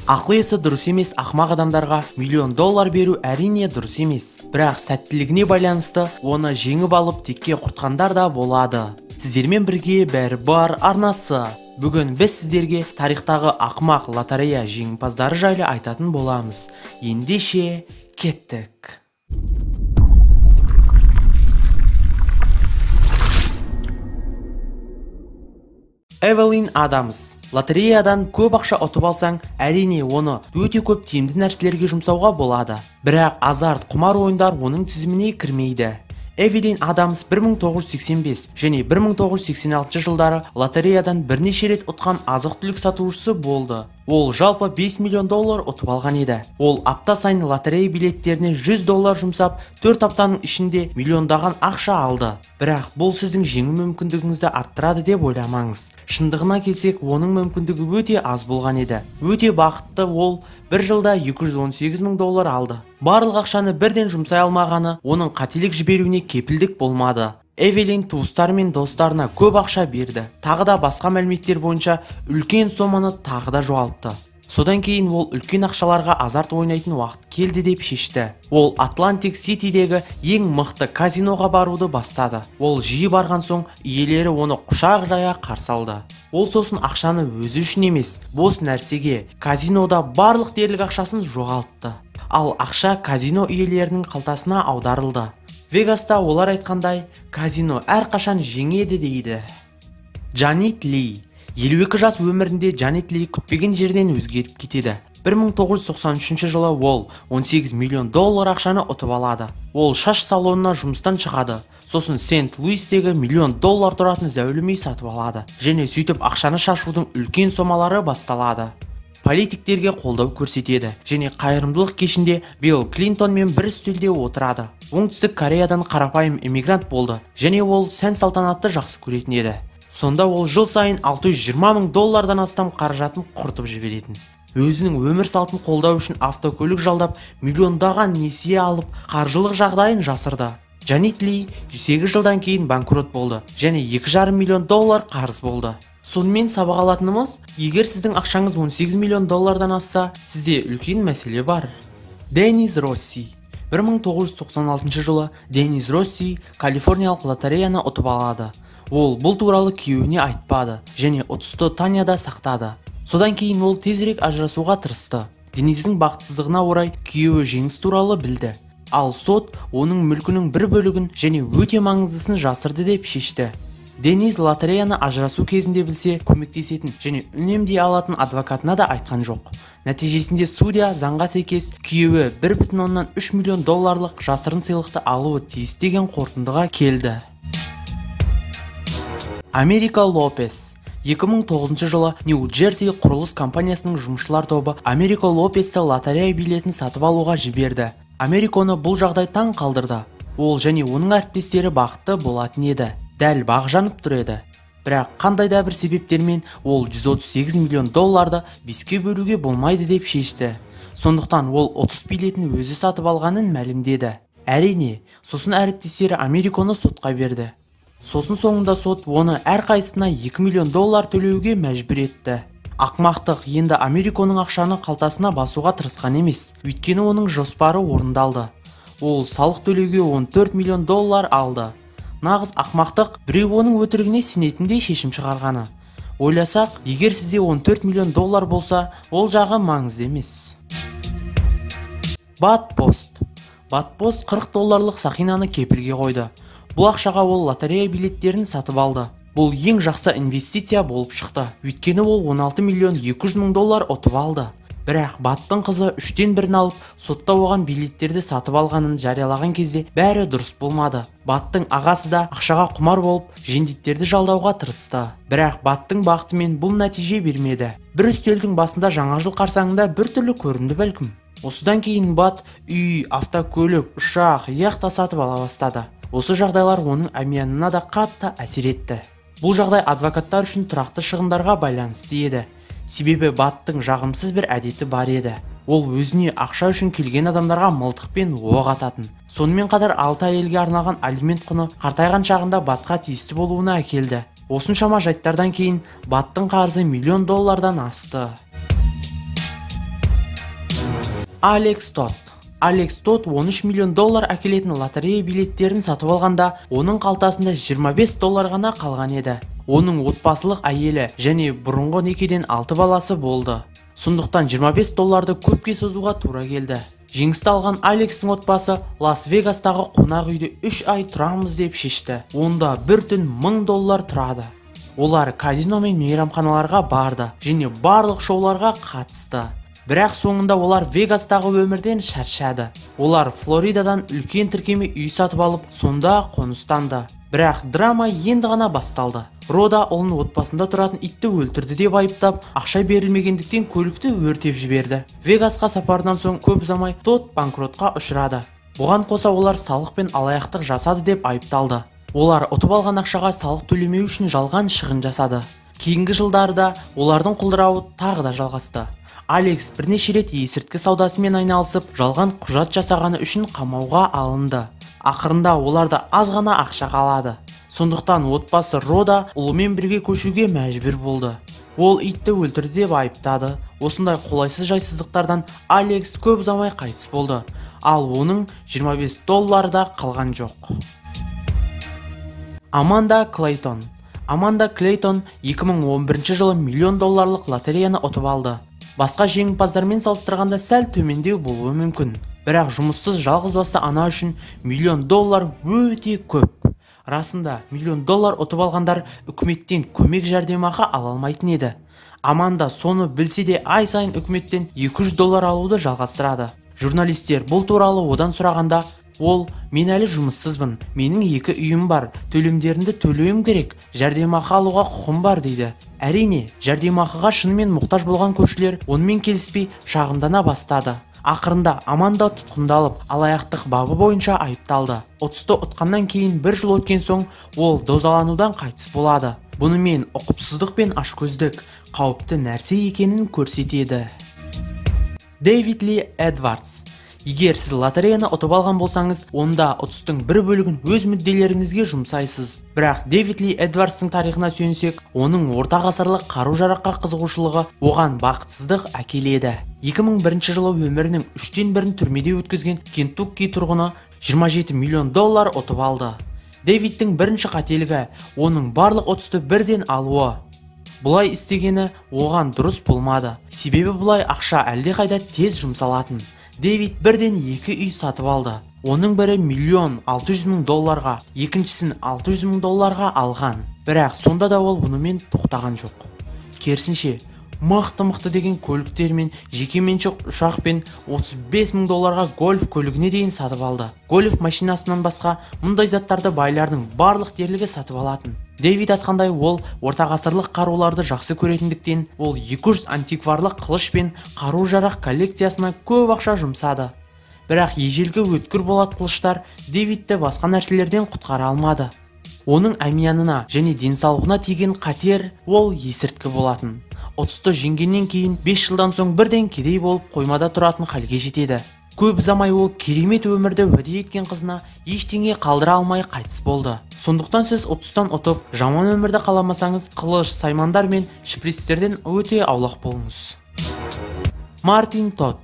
Ақыл-есі дұрыс емес ақмақ адамдарға миллион доллар беру әрине дұрыс емес. Бірақ сәттілігіне байланысты оны жеңіп алып текке құртқандар да болады. Сіздермен бірге бәрі бар арнасы. Бүгін біз сіздерге тарихтағы ақмақ лотерея жеңімпаздары жайлы айтатын боламыз. Ендеше кеттік. Эвелин Адамс. Лотереядан көп ақша ұтып алсаң, әрине оны өте көп тиімді нәрселерге жұмсауға болады. Бірақ азарт, құмар ойындар оның тізіміне кірмейді. Эвелин Адамс 1985 және 1986 жылдары лотереядан бірнеше рет ұтқан азық-түлік сатушысы болды. Ол жалпы 5 миллион доллар ұтып алған еді. Ол апта сайын лотерея билеттеріне 100 доллар жұмсап, 4 аптаның ішінде миллиондаған ақша алды. Бірақ бұл сіздің жеңу мүмкіндігіңізді арттырады деп ойламаңыз. Шындығына келсек, оның мүмкіндігі өте аз болған еді. Өте бақытты ол бір жылда 218 мың доллар алды. Барлық ақшаны бірден жұмсай алмағаны оның қателік жіберуіне кепілдік болмады. Эвелин туыстары мен достарына көп ақша берді. Тағы да басқа мәліметтер бойынша үлкен соманы тағы да жоғалтты. Содан кейін ол үлкен ақшаларға азарт ойнайтын уақыт келді деп шешті. Ол Атлантик Ситидегі ең мықты казиноға баруды бастады. Ол жиі барған соң иелері оны құшақ жая қарсы алды. Ол сосын ақшаны өзі үшін емес, бос нәрсеге, казинода барлық дерлік ақшасын жоғалтты. Ал ақша казино иелерінің қалтасына аударылды. Вегаста олар айтқандай, казино әрқашан жеңеді дейді. Джанет Ли. 52 жас өмірінде Джанет Ли күтпеген жерден өзгеріп кетеді. 1993 жылы ол 18 миллион доллар ақшаны ұтып алады. Ол шаш салонына жұмыстан шығады. Сосын Сент-Луистегі миллион доллар тұратын зәулім үй сатып алады. Және сөйтіп ақшаны шашудың үлкен сомалары басталады. Политиктерге қолдау көрсетеді және қайырымдылық кешінде Билл Клинтонмен бір үстелде отырады. Оңтүстік Кореядан қарапайым эмигрант болды және ол сән салтанатты жақсы көретін еді. Сонда ол жыл сайын 620 мың доллардан астам қаражатын құртып жіберетін. Өзінің өмір салтын қолдау үшін автокөлік жалдап, миллиондаған несие алып, қаржылық жағдайын жасырды. Джанет Ли 8 жылдан кейін банкрот болды және 2,5 миллион доллар қарыз болды. Сонымен сабақ алатынымыз, егер сіздің ақшаңыз 18 миллион доллардан асса, сізде үлкен мәселе бар. Денис Росси. 1996 жылы Денис Росси Калифорниялық лотереяны ұтып алады. Ол бұл туралы күйеуіне айтпады және ұтысты Таняда сақтады. Содан кейін ол тезірек ажырасуға тырысты. Денистің бақытсыздығына орай күйеуі жеңіс туралы білді. Ал сот оның мүлкінің бір бөлігін және өте маңыздысын жасырды деп шешті. Денис лотереяны ажырасу кезінде білсе, көмектесетін және үнемдей алатын адвокатына да айтқан жоқ. Нәтижесінде судья заңға сәйкес күйеуі 1,3 миллион долларлық жасырын сыйлықты алуы тиіс деген қорытындыға келді. Америка Лопес. 2009 жылы Нью-Джерси құрылыс компаниясының жұмысшылар тобы Америка Лопесті лотерея билетін сатып алуға жіберді. Американы бұл жағдай таң қалдырды. Ол және оның әріптестері бақытты болатын еді. Дәл бағы жанып тұр еді. Бірақ қандай да бір себептермен ол 138 миллион долларды беске бөлуге болмайды деп шешті. Сондықтан ол ұтыс билетін өзі сатып алғанын мәлімдеді. Әрине, сосын әріптестері Американы сотқа берді. Сосын соңында сот оны әрқайсысына 2 миллион доллар төлеуге мәжбүр етті. Ақмақтық енді Американың ақшаны қалтасына басуға тырысқан емес, өйткені оның жоспары орындалды. Ол салық төлеуге 14 миллион доллар алды. Нағыз ақмақтық біреу оның өтірігіне сенетіндей шешім шығарғаны. Ойласақ, егер сізде 14 миллион доллар болса, ол жағы маңызды емес. Бат Пост. Бат Пост 40 долларлық сақинаны кепілге қойды. Бұл ақшаға ол лотерея билеттерін сатып алды. Бұл ең жақсы инвестиция болып шықты. Өйткені ол 16 миллион 200 мың доллар ұтып алды. Бірақ Баттың қызы 3-тен бірін алып, сотта оған билеттерді сатып алғанын жариялаған кезде бәрі дұрыс болмады. Баттың ағасы да ақшаға құмар болып, жендеттерді жалдауға тырысты. Бірақ Баттың бақытымен бұл нәтиже бермеді. Бір үстелдің басында жаңа жыл қарсаңында бір түрлі көрінді бәлкім. Осыдан кейін Бат үй, автокөлік, ұшақ, яхта сатып ала бастады. Осы жағдайлар оның әмиянына да қатты әсер етті. Бұл жағдай адвокаттар үшін тұрақты шығындарға байланысты еді. Себебі Баттың жағымсыз бір әдеті бар еді. Ол өзіне ақша үшін келген адамдарға мылтықпен оқ ататын. Сонымен қатар 6 әйелге арналған алимент құны қартайған шағында Батқа тиісті болуына әкелді. Осыншама жайттардан кейін Баттың қарызы миллион доллардан асты. Алекс Тодд. Алекс Тодд 13 миллион доллар әкелетін лотерея билеттерін сатып алғанда, оның қалтасында 25 доллар ғана қалған еді. Оның отбасылық әйелі және бұрынғы некеден 6 баласы болды. Сондықтан 25 долларды көпке созуға тура келді. Жеңісті алған Алекстің отбасы Лас-Вегастағы қонақ үйде 3 ай тұрамыз деп шешті. Онда бір түн 1000 доллар тұрады. Олар казино мен мейрамханаларға барды және барлық шоуларға қатысты. Бірақ соңында олар Вегастағы өмірден шаршады. Олар Флоридадан үлкен тіркеме үй сатып алып, сонда қоныстанды. Бірақ драма енді ғана басталды. Рода ұлын отбасында тұратын итті өлтірді деп айыптап, ақша берілмегендіктен көлікті өртеп жіберді. Вегасқа сапарынан соң көп ұзамай Тодд банкротқа ұшырады. Бұған қоса олар салық пен алаяқтық жасады деп айыпталды. Олар ұтып алған ақшаға салық төлемеу үшін жалған шығын жасады. Кейінгі жылдарда олардың құлдырауы тағы да жалғасты. Алекс бірнеше рет есірткі саудасымен айналысып, жалған құжат жасағаны үшін қамауға алынды. Ақырында оларда аз ғана ақша қалады. Сондықтан отбасы Рода ұлымен бірге көшуге мәжбүр болды. Ол итті өлтірді деп айыптады. Осындай қолайсыз жайсыздықтардан Алекс көп ұзамай қайтыс болды. Ал оның 25 доллары да қалған жоқ. Аманда Клейтон. Аманда Клейтон 2011 жылы миллион долларлық лотереяны ұтып алды. Басқа жеңімпаздармен салыстырғанда сәл төмендеу болуы мүмкін. Бірақ жұмыссыз жалғызбасты ана үшін миллион доллар өте көп. Расында, миллион доллар ұтып алғандар үкіметтен көмек жәрдемақы ала алмайтын еді. Аманда соны білсе де ай сайын үкіметтен 200 доллар алуды жалғастырады. Журналистер бұл туралы одан сұрағанда, ол «Мен әлі жұмыссызбын, менің екі үйім бар, төлемдерімді төлеуім керек, жәрдемақы алуға құқым бар» дейді. Әрине, жәрдемақыға шынымен мұқтаж болған көршілер онымен келіспей шағымдана бастады. Ақырында Аманда тұтқындалып, алаяқтық бабы бойынша айыпталды. Ұтысты ұтқаннан кейін бір жыл өткен соң ол дозаланудан қайтыс болады. Бұнымен ұқыпсыздық пен ашкөздік қауіпті нәрсе екенін көрсетеді. Дэвид Ли Эдвардс. Егер сіз лотереяны ұтып алған болсаңыз, онда ұтыстың бір бөлігін өз мүдделеріңізге жұмсайсыз. Бірақ Дэвид Ли Эдвардстың тарихына сүйенсек, оның орта ғасырлық қару-жараққа қызығушылығы оған бақытсыздық әкеледі. 2001 жылы өмірінің 1/3 түрмеде өткізген Кентукки тұрғыны 27 миллион доллар ұтып алды. Дэвидтің бірінші қателігі оның барлық ұтысты бірден алуы. Бұлай істегені оған дұрыс болмады. Себебі бұлай ақша әлдеқайда тез жұмсалатын. Дэвид бірден екі үй сатып алды. Оның бірі 1 600 000 долларға, екіншісін 600 мың долларға алған. Бірақ сонда да ол бұнымен тоқтаған жоқ. Керісінше, мықты-мықты деген көліктер мен жекеменшік ұшақпен 35 мың долларға гольф көлігіне дейін сатып алды. Гольф машинасынан басқа мұндай заттарды байлардың барлық дерлігі сатып алатын. Дэвид айтқандай, ол ортағасырлық қаруларды жақсы көретіндіктен, ол 200 антикварлық қылыш пен қару-жарақ коллекциясына көп ақша жұмсады. Бірақ ежелгі өткір болат қылыштар Дэвидті басқа нәрселерден құтқара алмады. Оның әмиянына және денсаулығына тиген қатер ол есірткі болатын. Ұтысты жеңгеннен кейін 5 жылдан соң бірден кедей болып қоймада тұратын халге жетеді. Көп ұзамай ол керемет өмірді уәде еткен қызына ештеңе қалдыра алмай қайтыс болды. Сондықтан сіз ұтыстан ұтып, жаман өмірді қаламасаңыз, қылыш, саймандар мен шприцтерден өте аулақ болыңыз. Мартин Тодд.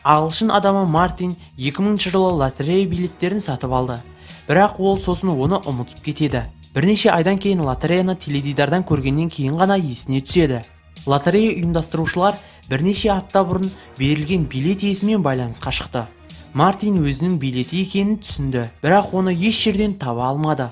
Ағылшын адамы Мартин 2000 жылы лотерея билеттерін сатып алды. Бірақ ол сосын оны ұмытып кетеді. Бірнеше айдан кейін лотереяны теледидардан көргеннен кейін ғана есіне түседі. Лотерея ұйымдастырушылар бірнеше апта бұрын берілген билет иесімен байланысқа шықты. Мартин өзінің билеті екенін түсінді, бірақ оны еш жерден таба алмады.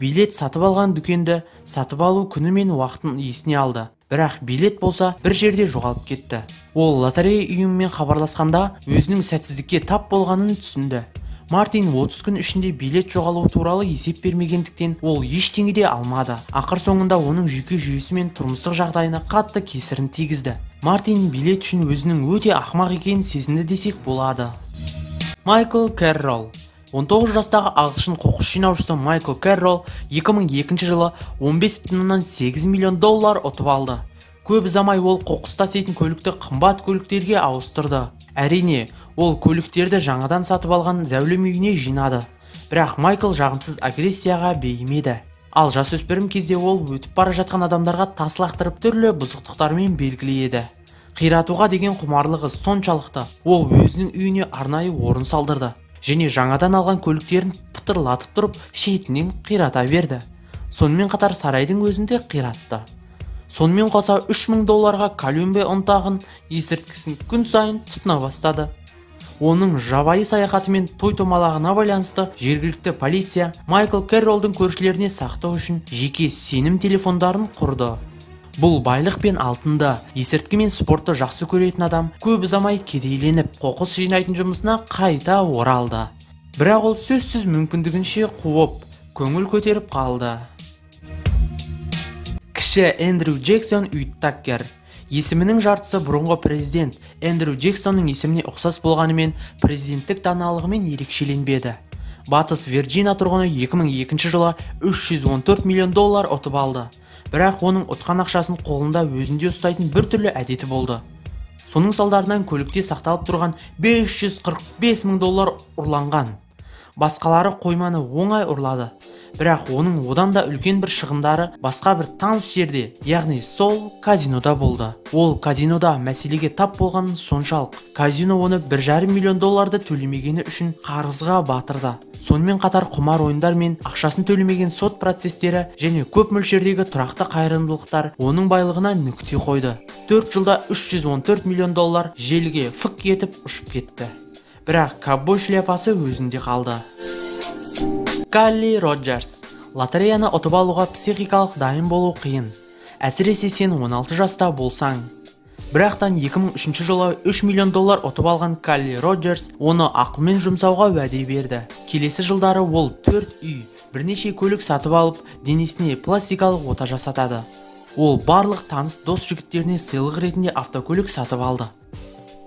Билет сатып алған дүкенді сатып алу күні мен уақытын есіне алды, бірақ билет болса бір жерде жоғалып кетті. Ол лотерея ұйымымен хабарласқанда өзінің сәтсіздікке тап болғанын түсінді. Мартин 30 күн ішінде билет жоғалуы туралы есеп бермегендіктен ол ештеңе де алмады. Ақыр соңында оның жүйке жүйесі мен тұрмыстық жағдайына қатты кесірін тигізді. Мартин билет үшін өзінің өте ақымақ екенін сезінді десек болады. Майкл Керролл. 19 жастағы ағылшын қоқыс жинаушысы Майкл Керролл 2002 жылы 15,8 миллион доллар ұтып алды. Көп ұзамай ол қоқыс таситын көлікті қымбат көліктерге ауыстырды. Әрине, ол көліктерді жаңадан сатып алған зәулім үйіне жинады. Бірақ Майкл жағымсыз агрессияға бейім еді. Ал жасөспірім кезде ол өтіп бара жатқан адамдарға тас лақтырып, түрлі бұзықтықтармен белгілі еді. Қиратуға деген құмарлығы соншалықты, ол өзінің үйіне арнайы орын салдырды және жаңадан алған көліктерін пытырлатып тұрып шетінен қирата берді. Сонымен қатар сарайдың өзінде қиратты. Сонымен қоса 3000 долларға Колумбия ұнтағын, есірткісін күн сайын тұтына бастады. Оның жабайы саяхаты мен той-томалағына байланысты жергілікті полиция Майкл Керролдың көршілеріне сақтау үшін жеке сенім телефондарын құрды. Бұл байлық пен алтынды, есірткі мен спортты жақсы көретін адам көп ұзамай кедейленіп, қоқыс жинайтын жұмысына қайта оралды. Бірақ ол сөзсіз мүмкіндігінше қуып, көңіл көтеріп қалды. Кіші Эндрю Джексон Уиттакер. Есімінің жартысы бұрынғы президент Эндрю Джексонның есіміне ұқсас болғанымен президенттік даналығымен ерекшеленбеді. Батыс Вирджиния тұрғыны 2002 жылы 314 миллион доллар ұтып алды. Бірақ оның ұтқан ақшасын қолында өзінде ұстайтын бір түрлі әдеті болды. Соның салдарынан көлікте сақталып тұрған 545 мың доллар ұрланған. Басқалары қойманы оңай ұрлады. Бірақ оның одан да үлкен бір шығындары басқа бір таныс жерде, яғни сол казинода болды. Ол казинода мәселеге тап болғанын соншалық, казино оны 1,5 миллион долларды төлемегені үшін қарызға батырды. Сонымен қатар құмар ойындар мен ақшасын төлемеген сот процестері және көп мөлшердегі тұрақты қайырымдылықтар оның байлығына нүкте қойды. 4 жылда 314 миллион доллар желге фық етіп ұшып кетті. Бірақ ковбой шляпасы өзінде қалды. Калли Роджерс. Лотереяны ұтып алуға психикалық дайын болу қиын. Әсіресе сен 16 жаста болсаң. Бірақтан 2003 жылы 3 миллион доллар ұтып алған Калли Роджерс оны ақылмен жұмсауға уәде берді. Келесі жылдары ол 4 үй, бірнеше көлік сатып алып, денесіне пластикалық ота жасатады. Ол барлық таныс дос жігіттеріне сыйлық ретінде автокөлік сатып алды.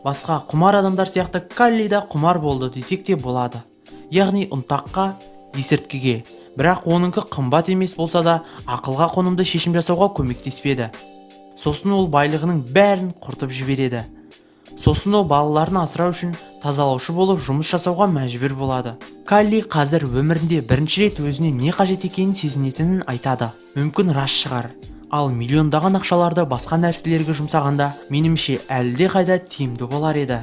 Басқа құмар адамдар сияқты Калли да құмар болды десек те болады. Яғни ұнтаққа, есірткіге. Бірақ оныкі қымбат емес болса да ақылға қонымды шешім жасауға көмектеспеді. Сосын ол байлығының бәрін құртып жібереді. Сосын ол балаларын асырау үшін тазалаушы болып жұмыс жасауға мәжбүр болады. Калли қазір өмірінде бірінші рет өзіне не қажет екенін сезінетінін айтады. Мүмкін рас шығар. Ал миллиондаған ақшаларды басқа нәрселерге жұмсағанда, менімше әлде қайда тиімді болар еді.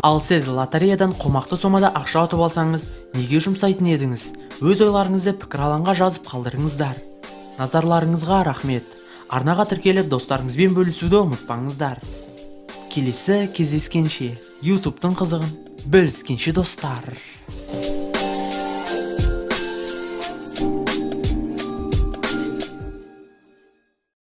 Ал сіз лотереядан қомақты сомада ақша ұтып алсаңыз, неге жұмсайтын едіңіз? Өз ойларыңызды пікір алаңға жазып қалдырыңыздар. Назарларыңызға рахмет. Арнаға тіркеліп достарыңызбен бөлісуді ұмытпаңыздар. Келесі кездескенше, YouTube'тың қызығын бөліскенше достар.